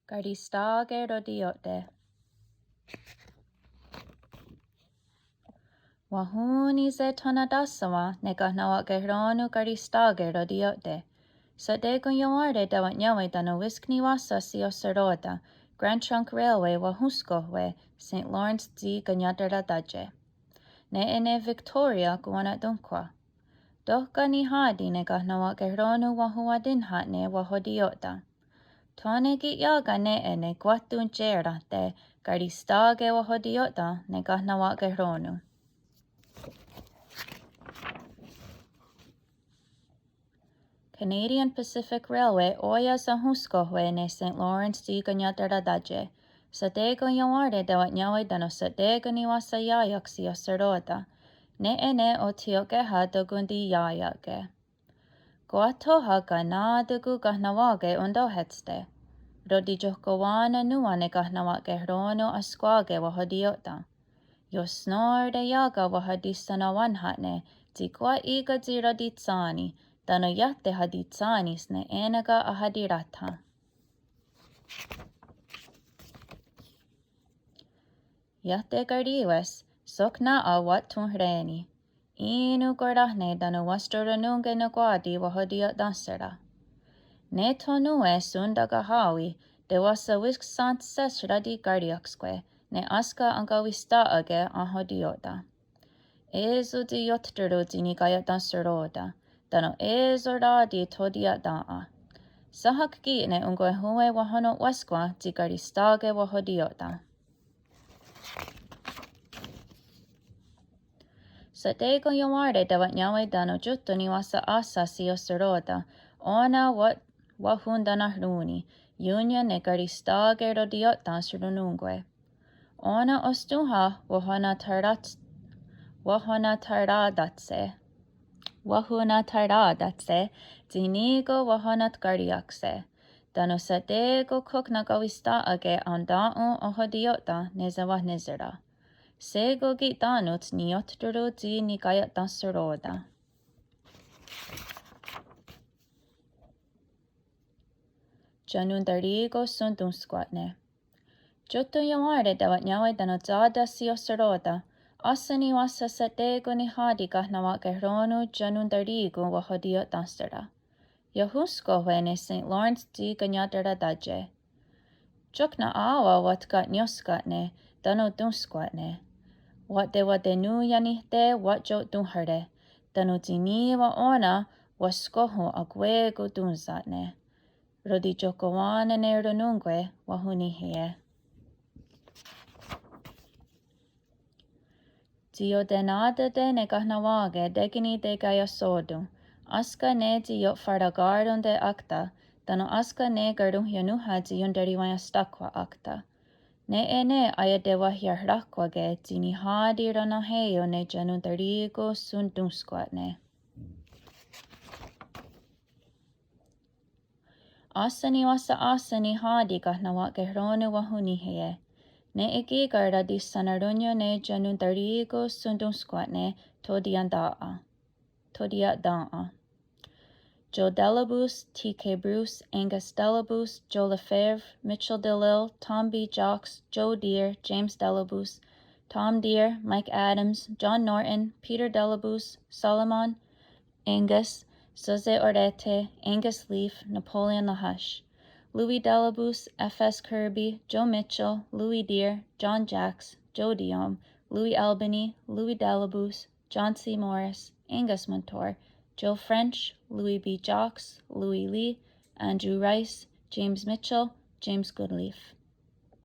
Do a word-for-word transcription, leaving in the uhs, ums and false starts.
Karistà:ke rotiió'te. Wahón:nise' tho natáhsawen ne Kahnawa'kehrò:non karistà:ke rotiió'te. Sha'té:kon iawén:re tewen'niáwe tánon' wísk niwáhsen shiiohserò:ten Grand Trunk Railway wahónhskon Saint Lawrence tsi kaniatarátie. Nè:'e ne Victoria konwanatónhkhwa. Tóhka niháti ne Kahnawa'kehrò:non wahonwaténha'ne wahotiió'ten. Tho ne ki' iá:ken nè:'e ne kwah tontié:rahte' karistà:ke wahotiió'ten ne Kahnawa'kehrò:non. Canadian Pacific Railway ó:ia' ahónhskon ne Saint Lawrence tsi kaniatarátie. Sha'té:kon iawén:re tewen'niáwe tánon' sha'té:kon niwáhsen ià:ia'k shiiohserò:ten. Nè:'e ne otsi'okéha tó:ka' tiontiiá:ia'ke. Kwah thó:ha kaná:takon kahnawà:ke ontóhetste'. Rotiiotskowá:nen nòn:wa ne Kahnawa'kehrò:non ahskwà:ke wahotiió'ten. Iohsnó:re iá:ken wahatishenawénha'ne' tsi kwah í:ken tsi ratitshén:ni, tánon' iah tehatitshén:nis ne è:neken ahatirá:then. Iah tekarì:wes, sok nà:'a wa'thohré:ni'. Í:non koráhne tánon' wahsroronón:ke nonkwá:ti wahotiió'tenhsera'. Ne tho nón:we Sónta kahá:wi, tewáhsen wísk shénhse ratikarí:ia'kskwe', ne énska enkawistà:'ake enhotiió'ten. É:so tsi iotró:ron tsi nikaia'tenhserò:ten, tánon' é:so rá:ti tho tia'tèn:'a. Sénhak ki' ne onkwehón:we wahonon'wéskwani tsi karistà:ke wahotiió'ten. Sha'té:kon iawén:re tewen'niáwe tánon' tióhton niwáhsen áhsen shiiohserò:ten, ó:nen wa-, wahontenahrón:ni, ión:nia' ne karistà:ke rotiió'ten ronón:kwe. Ó:nen ostónha wahonatará-, wahonataráta'se'. Wahonataráta'se' tsi ní:kon wahonatkariia'kse'. Tánon' sha'té:kon khok nakawistà:'ake entè:ton ohotiió'ten ne sewenhnísera'. Shé:kon ki' tánon' niiotró:ron tsi nikaia'tenhserò:ten. Tianontarí:kon Shontónhskwa'ne'. Tióhton iawén:re tewen'niáwe tánon' tsá:ta shiiohserò:ten, áhsen niwáhsen sha'té:kon niháti Kahnawa'kehrò:non Tianontarí:kon wahotiió'tenhsera'. Iahónhskon ne Saint Lawrence tsi kaniatarátie. Tióknen a:wes wa'tka'niónhska'ne' tánon' tónhskwa'ne'. Wa'tewatenón:ianihte' wa'tio'tónhare', tánon' tsi ní:wa ó:nen wahskóhon akwé:kon tónhsa'ne'. Rotiiotskowá:nen ne ronón:kwe wahonníheie'. Tsi iotenatá:te' ne kahnawà:ke tékeni tekaiahsó:ton, énska ne tsi io'faraká:ronte' ákta, tánon' énska ne karonhianónha tsi iontarihwaienhstáhkhwa' ákta. Nè:'e ne aietewahiaráhkwake' tsi niháti ronahé:ion ne Tianontarí:kon Shontónhskwa'ne'. Áhsen niwáhsen áhsen niháti Kahnawa'kehrò:non wahonníheie'. Nè:'e kí:ken ratishenarónnion ne Tianontarí:kon Shontónhskwa'ne' tho tia'tèn:'a. Tho tia'tèn:'a. Joe Delabous, T K Bruce, Angus Delabous, Joe Lefebvre, Mitchell DeLille, Tom B. Jocks, Joe Deere, James Delabous, Tom Deere, Mike Adams, John Norton, Peter Delabous, Solomon, Angus, José Orete, Angus Leaf, Napoleon Lahache, Louis Delabous, F S Kirby, Joe Mitchell, Louis Deere, John Jacks, Joe Diome, Louis Albany, Louis Delabous, John C. Morris, Angus Montour, Joe French, Louis B. Jocks, Louis Lee, Andrew Rice, James Mitchell, James Goodleaf.